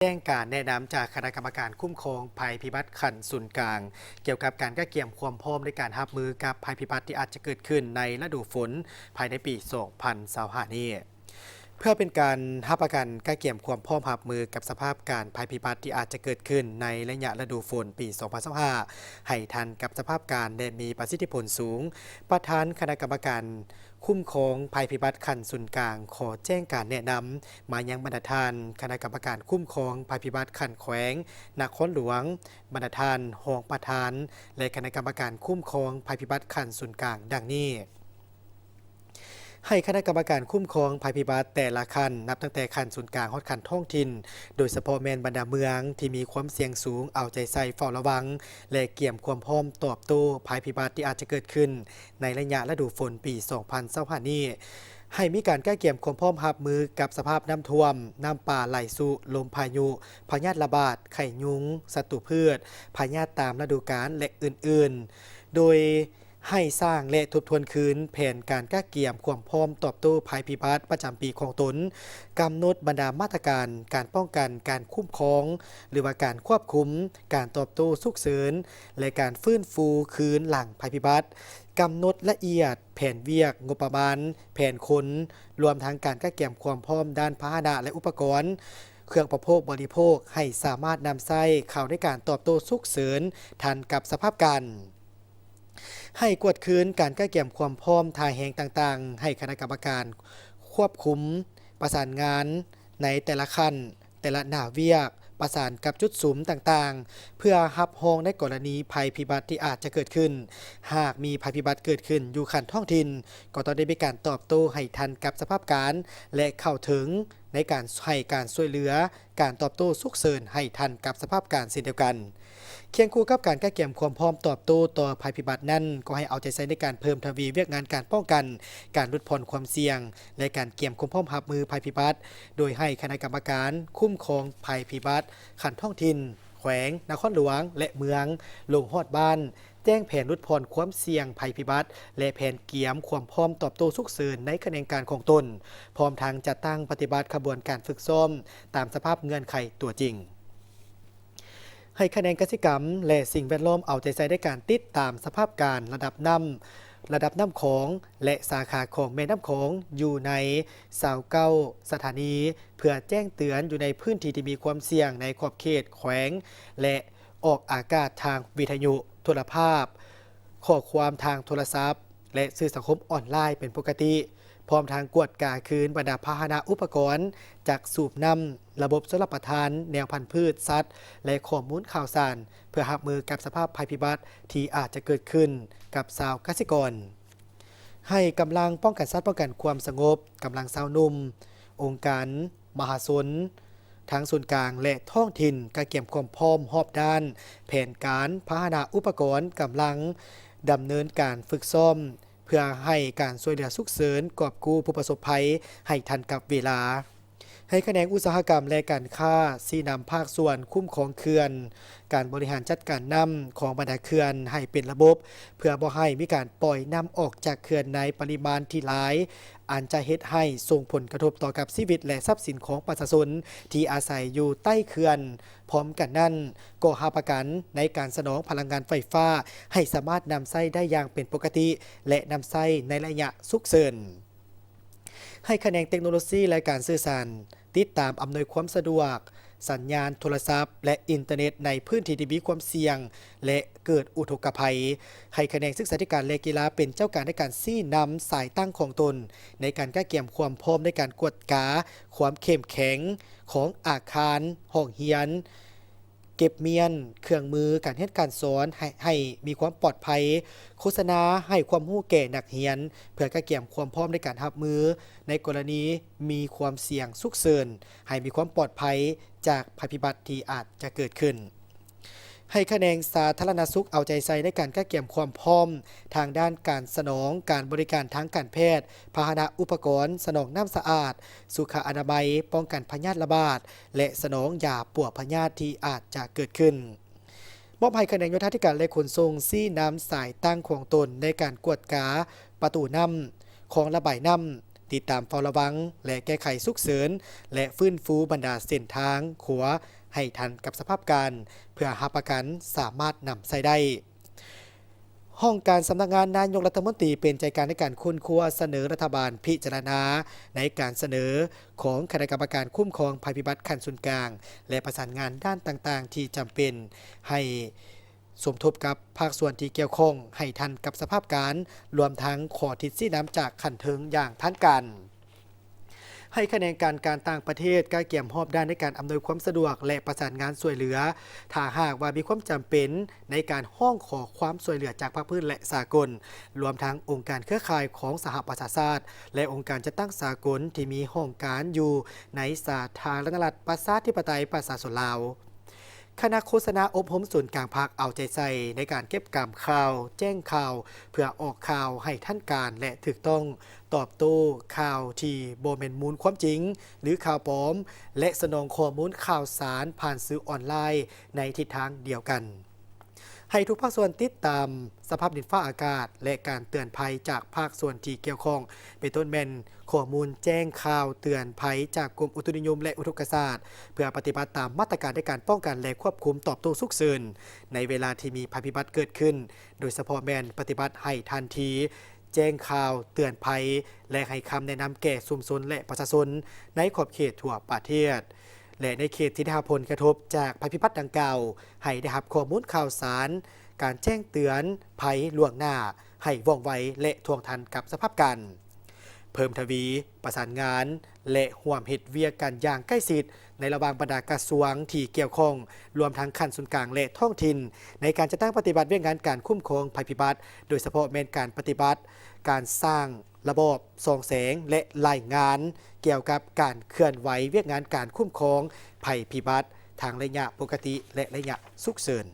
ແຈ້ງການແນະນຳຈາກຄະນະກຳມະການຄຸ້ມຄອງໄພພິບັດຂັ້ນສູນກາງ ກ່ຽວກັບການກະກຽມຄວາມພ້ອມໃນການຮັບມືກັບໄພພິບັດທີ່ອາດຈະເກີດຂຶ້ນໃນລະດູຝົນພາຍໃນປີສອງພັນຊາວຫ້ານີ້. ເພື່ອເປັນການຮັບປະກັນກະກຽມຄວາມພ້ອມຮັບມືກັບສະພາບການໄພພິບັດທີ່ອາດຈະເກີດຂຶ້ນໃນໄລຍະລະດູຝົນປີສອງພັນຊາວຫ້າ ໃຫ້ທັນກັບສະພາບການ ແລະ ມີປະສິດທິຜົນສູງ, ປະທານຄະນະກຳມະການຄຸ້ມຄອງໄພພິບັດຂັ້ນສູນກາງ ຂໍແຈ້ງການແນະນຳມາຍັງບັນດາທ່ານຄະນະກຳມະການຄຸ້ມຄອງໄພພິບັດຂັ້ນແຂວງ, ນະຄອນຫຼວງ, ບັນດາທ່ານຮອງປະທານ ແລະ ຄະນະກຳມະການຄຸ້ມຄອງໄພພິບັດຂັ້ນສູນກາງ ດັ່ງນີ້. ໃຫ້ຄະນະກຳມະການຄຸ້ມຄອງໄພພິບັດແຕ່ລະຂັ້ນ, ນັບຕັ້ງແຕ່ຂັ້ນສູນກາງຮອດຂັ້ນທ້ອງຖິ່ນ, ໂດຍສະເພາະແມ່ນບັນດາເມືອງທີ່ມີຄວາມສ່ຽງສູງ ເອົາໃຈໃສ່ເຝົ້າລະວັງ ແລະ ກຽມຄວາມພ້ອມຕອບໂຕ້ໄພພິບັດທີ່ອາດຈະເກີດຂຶ້ນໃນໄລຍະລະດູຝົນປີສອງພັນຊາວຫ້ານີ້, ໃຫ້ມີການກະກຽມຄວາມພ້ອມຮັບມືກັບສະພາບນ້ຳຖ້ວມ, ນ້ຳປ່າໄຫຼຊຸ, ລົມພາຍຸ, ພະຍາດລະບາດ, ໄຂ້ຍຸງ, ສັດຕູພືດ, ພະຍາດຕາມລະດູການ ແລະ ອື່ນໆ, ໂດຍ ໃຫ້ສ້າງ ແລະ ທົບທວນຄືນແຜນການກະກຽມຄວາມພ້ອມຕອບໂຕ້ໄພພິບັດປະຈຳປີຂອງຕົນ, ກຳນົດບັນດາມາດຕະການການປ້ອງກັນ, ການຄຸ້ມຄອງ ຫຼືວ່າການຄວບຄຸມ, ການຕອບໂຕ້ສຸກເສີນ ແລະ ການຟື້ນຟູຄືນຫຼັງໄພພິບັດ, ກຳນົດລະອຽດແຜນວຽກ, ງົບປະມານ, ແຜນຄົນ, ລວມທັງການກະກຽມຄວາມພ້ອມດ້ານພາຫະນະ ແລະ ອຸປະກອນ, ເຄື່ອງປະໂພກບໍລິໂພກ ໃຫ້ສາມາດນຳໃຊ້ເຂົ້າໃນການຕອບໂຕ້ສຸກເສີນທັນກັບສະພາບການ. ໃຫ້ກວດຄືນການກະກຽມຄວາມພ້ອມທ່າແຮງຕ່າງໆ ໃຫ້ຄະນະກຳມະການຄວບຄຸມປະສານງານໃນແຕ່ລະຂັ້ນ, ແຕ່ລະໜ້າວຽກ, ປະສານກັບຈຸດສຸມຕ່າງໆ ເພື່ອຮັບຮອງໃນກໍລະນີໄພພິບັດທີ່ອາດຈະເກີດຂຶ້ນ. ຫາກມີໄພພິບັດເກີດຂຶ້ນຢູ່ຂັ້ນທ້ອງຖິ່ນ, ກໍຕ້ອງໄດ້ມີການຕອບໂຕ້ໃຫ້ທັນກັບສະພາບການ ແລະ ເຂົ້າເຖິງໃນການໃຫ້ການຊ່ວຍເຫຼືອ ການຕອບໂຕ້ສຸກເສີນໃຫ້ທັນກັບສະພາບການເຊັ່ນດຽວກັນ. ຄຽງຄູ່ກັບການກະກຽມຄວາມພ້ອມຕອບໂຕ້ຕໍ່ໄພພິບັດນັ້ນ, ກໍໃຫ້ເອົາໃຈໃສ່ໃນການເພີ່ມທະວີວຽກງານການປ້ອງກັນ, ການຫຼຸດຜ່ອນຄວາມສ່ຽງ ແລະ ການກຽມຄວາມພ້ອມຮັບມືໄພພິບັດ, ໂດຍໃຫ້ຄະນະກຳມະການຄຸ້ມຄອງໄພພິບັດຂັ້ນທ້ອງຖິ່ນ, ແຂວງ, ນະຄອນຫຼວງ ແລະ ເມືອງ ລົງຮອດບ້ານ, ແຈ້ງແຜນຫຼຸດຜ່ອນຄວາມສ່ຽງໄພພິບັດ ແລະ ແຜນກຽມຄວາມພ້ອມຕອບໂຕ້ສຸກເສີນໃນຂະແໜງການຂອງຕົນ, ພ້ອມທັງຈັດຕັ້ງປະຕິບັດຂະບວນການຝຶກຊ້ອມຕາມສະພາບເງື່ອນໄຂຕົວຈິງ. ໃຫ້ຂະແໜງກະສິກຳ ແລະ ສິ່ງແວດລ້ອມເອົາໃຈໃສ່ໃນການຕິດຕາມສະພາບການລະດັບນ້ຳ, ລະດັບນ້ຳຂອງ ແລະ ສາຂາຂອງແມ່ນ້ຳຂອງຢູ່ໃນຊາວເກົ້າສະຖານີ ເພື່ອແຈ້ງເຕືອນຢູ່ໃນພື້ນທີ່ທີ່ມີຄວາມສ່ຽງໃນຂອບເຂດແຂວງ ແລະ ອອກອາກາດທາງວິທະຍຸ, ໂທລະພາບ, ຂໍ້ຄວາມທາງໂທລະສັບ ແລະ ສື່ສັງຄົມອອນລາຍເປັນປົກກະຕິ, ພ້ອມທັງກວດກາຄືນບັນດາພາຫະນະ, ອຸປະກອນຈັກສູບນ້ຳ, ລະບົບຊົນລະປະທານ, ແນວພັນພືດ, ສັດ ແລະ ຂໍ້ມູນຂ່າວສານ ເພື່ອຮັບມືກັບສະພາບໄພພິບັດທີ່ອາດຈະເກີດຂຶ້ນກັບຊາວກະສິກອນ. ໃຫ້ກຳລັງປ້ອງກັນສັດ, ປ້ອງກັນຄວາມສະຫງົບ, ກຳລັງຊາວໜຸ່ມ, ອົງການມະຫາຊົນ ທັງສູນກາງ ແລະ ທ້ອງຖິ່ນ ກະກຽມຄວາມພ້ອມຮອບດ້ານ, ແຜນການ, ພາຫະນະ, ອຸປະກອນ, ກຳລັງ, ດຳເນີນການຝຶກຊ້ອມ ເພື່ອໃຫ້ການຊ່ວຍເຫຼືອສຸກເສີນ ກອບກູ້ຜູ້ປະສົບໄພໃຫ້ທັນກັບເວລາ. ໃຫ້ຂະແໜງອຸດສາຫະກຳ ແລະ ການຄ້າ ຊີ້ນຳພາກສ່ວນຄຸ້ມຄອງເຂື່ອນ, ການບໍລິຫານຈັດການນ້ຳຂອງບັນດາເຂື່ອນໃຫ້ເປັນລະບົບ ເພື່ອບໍ່ໃຫ້ມີການປ່ອຍນ້ຳອອກຈາກເຂື່ອນໃນປະລິມານທີ່ຫຼາຍ, ອັນຈະເຮັດໃຫ້ສົ່ງຜົນກະທົບຕໍ່ກັບຊີວິດ ແລະ ຊັບສິນຂອງປະຊາຊົນທີ່ອາໄສຢູ່ໃຕ້ເຂື່ອນ. ພ້ອມກັນນັ້ນ, ກໍຮັບປະກັນໃນການສະໜອງພະລັງງານໄຟຟ້າໃຫ້ສາມາດນຳໃຊ້ໄດ້ຢ່າງເປັນປົກກະຕິ ແລະ ນຳໃຊ້ໃນໄລຍະສຸກເສີນ. ໃຫ້ຂະແໜງເຕັກໂນໂລຊີ ແລະ ການສື່ສານ ຕິດຕາມອຳນວຍຄວາມສະດວກ ສັນຍານໂທລະສັບ ແລະ ອິນເຕີເນັດໃນພື້ນທີ່ທີ່ມີຄວາມສ່ຽງ ແລະ ເກີດອຸທົກກະໄພ. ໃຫ້ຂະແໜງສຶກສາທິການ ແລະ ກິລາ ເປັນເຈົ້າການໃນການຊີ້ນຳສາຍຕັ້ງຂອງຕົນ ໃນການກະກຽມຄວາມພ້ອມໃນການກວດກາຄວາມເຂັ້ມແຂງຂອງອາຄານຫ້ອງຮຽນ, ເກັບມ້ຽນ, ເຄື່ອງມືການຮຽນການສອນ ໃຫ້ ໃຫ້ມີຄວາມປອດໄພ, ໂຄສະນາໃຫ້ຄວາມຮູ້ແກ່ນັກຮຽນ ເພື່ອກະກຽມຄວາມພ້ອມໃນການຮັບມືໃນກໍລະນີມີຄວາມສ່ຽງສຸກເສີນ ໃຫ້ມີຄວາມປອດໄພຈາກໄພພິບັດທີ່ອາດຈະເກີດຂຶ້ນ. ໃຫ້ຂະແໜງສາທາລະນະສຸກເອົາໃຈໃສ່ໃນການກະກຽມຄວາມພ້ອມທາງດ້ານການສະໜອງການບໍລິການທາງການແພດ, ພາຫະນະ, ອຸປະກອນສະໜອງນ້ຳສະອາດ, ສຸຂະອະນາໄມ, ປ້ອງກັນພະຍາດລະບາດ ແລະ ສະໜອງຢາປົວພະຍາດທີ່ອາດຈະເກີດຂຶ້ນ. ມອບໃຫ້ຂະແໜງໂຍທາທິການ ແລະ ຂົນສົ່ງ ຊີ້ນຳສາຍຕັ້ງຂອງຕົນໃນການກວດກາປະຕູນ້ຳ, ຄອງລະບາຍນ້ຳ, ຕິດຕາມເຝົ້າລະວັງ ແລະ ແກ້ໄຂສຸກເສີນ ແລະ ຟື້ນຟູບັນດາເສັ້ນທາງຂົວໃຫ້ທັນກັບສະພາບການ ເພື່ອຮັບປະກັນສາມາດນຳໃຊ້ໄດ້. ຫ້ອງການສຳນັກງານນາຍົກລັດຖະມົນຕີເປັນໃຈກາງໃນການຄົ້ນຄວ້າສະເໜີລັດຖະບານພິຈາລະນາ ໃນການສະເໜີຂອງຄະນະກຳມະການຄຸ້ມຄອງໄພພິບັດຂັ້ນສູນກາງ ແລະ ປະສານງານດ້ານຕ່າງໆທີ່ຈຳເປັນ ໃຫ້ສົມທົບກັບພາກສ່ວນທີ່ກ່ຽວຂ້ອງໃຫ້ທັນກັບສະພາບການ, ລວມທັງຂໍທິດຊີ້ນຳຈາກຂັ້ນເທິງຢ່າງທາງການ. ໃຫ້ຂະແໜງການການຕ່າງປະເທດກະກຽມຮອບດ້ານໃນການອຳນວຍຄວາມສະດວກ ແລະ ປະສານງານຊ່ວຍເຫຼືອ ຖ້າຫາກວ່າມີຄວາມຈຳເປັນໃນການຮ້ອງຂໍຄວາມຊ່ວຍເຫຼືອຈາກພາກພື້ນ ແລະ ສາກົນ, ລວມທັງອົງການເຄືອຂ່າຍຂອງສະຫະປະຊາຊາດ ແລະ ອົງການຈັດຕັ້ງສາກົນທີ່ມີຫ້ອງການຢູ່ໃນສາທາລະນະລັດປະຊາທິປະໄຕປະຊາຊົນລາວ. ຄະນະໂຄສະນາອົບຮົມສູນກາງພັກເອົາໃຈໃສ່ໃນການເກັບກຳຂ່າວ, ແຈ້ງຂ່າວ ເພື່ອອອກຂ່າວໃຫ້ທັນການ ແລະ ຖືກຕ້ອງ, ຕອບໂຕ້ຂ່າວທີ່ບໍ່ແມ່ນມູນຄວາມຈິງ ຫຼື ຂ່າວປອມ ແລະ ສະໜອງຂໍ້ມູນຂ່າວສານຜ່ານສື່ອອນລາຍໃນທິດທາງດຽວກັນ. ໃຫ້ທຸກພາກສ່ວນຕິດຕາມສະພາບດິນຟ້າອາກາດ ແລະ ການເຕືອນໄພຈາກພາກສ່ວນທີ່ກ່ຽວຂ້ອງ, ເປັນຕົ້ນແມ່ນຂໍ້ມູນແຈ້ງຂ່າວເຕືອນໄພຈາກກົມອຸຕຸນິຍົມ ແລະ ອຸທົກກະສາດ, ເພື່ອປະຕິບັດຕາມມາດຕະການໃນການປ້ອງກັນ ແລະ ຄວບຄຸມຕອບໂຕ້ສຸກເສີນ ໃນເວລາທີ່ມີໄພພິບັດເກີດຂຶ້ນ, ໂດຍສະເພາະແມ່ນປະຕິບັດໃຫ້ທັນທີ, ແຈ້ງຂ່າວເຕືອນໄພ ແລະ ໃຫ້ຄຳແນະນຳແກ່ຊຸມຊົນ ແລະ ປະຊາຊົນໃນຂອບເຂດທົ່ວປະເທດ ແລະ ໃນເຂດທີ່ໄດ້ຮັບຜົນກະທົບຈາກໄພພິບັດດັ່ງກ່າວ ໃຫ້ໄດ້ຮັບຂໍ້ມູນຂ່າວສານ, ການແຈ້ງເຕືອນໄພລ່ວງໜ້າໃຫ້ວ່ອງໄວ ແລະ ທ່ວງທັນກັບສະພາບການ. ເພີ່ມທະວີປະສານງານ ແລະ ຮ່ວມເຮັດວຽກກັນຢ່າງໃກ້ຊິດໃນລະຫວ່າງບັນດາກະຊວງທີ່ກ່ຽວຂ້ອງ, ລວມທັງຂັ້ນສູນກາງ ແລະ ທ້ອງຖິ່ນ ໃນການຈັດຕັ້ງປະຕິບັດວຽກງານການຄຸ້ມຄອງໄພພິບັດ, ໂດຍສະເພາະແມ່ນການປະຕິບັດການສ້າງ ລະບອບສ່ອງແສງ ແລະ ລາຍງານກ່ຽວກັບການເຄື່ອນໄຫວວຽກງານການຄຸ້ມຄອງໄພພິບັດ ທັງໄລຍະປົກກະຕິ ແລະ ໄລຍະສຸກເສີນ.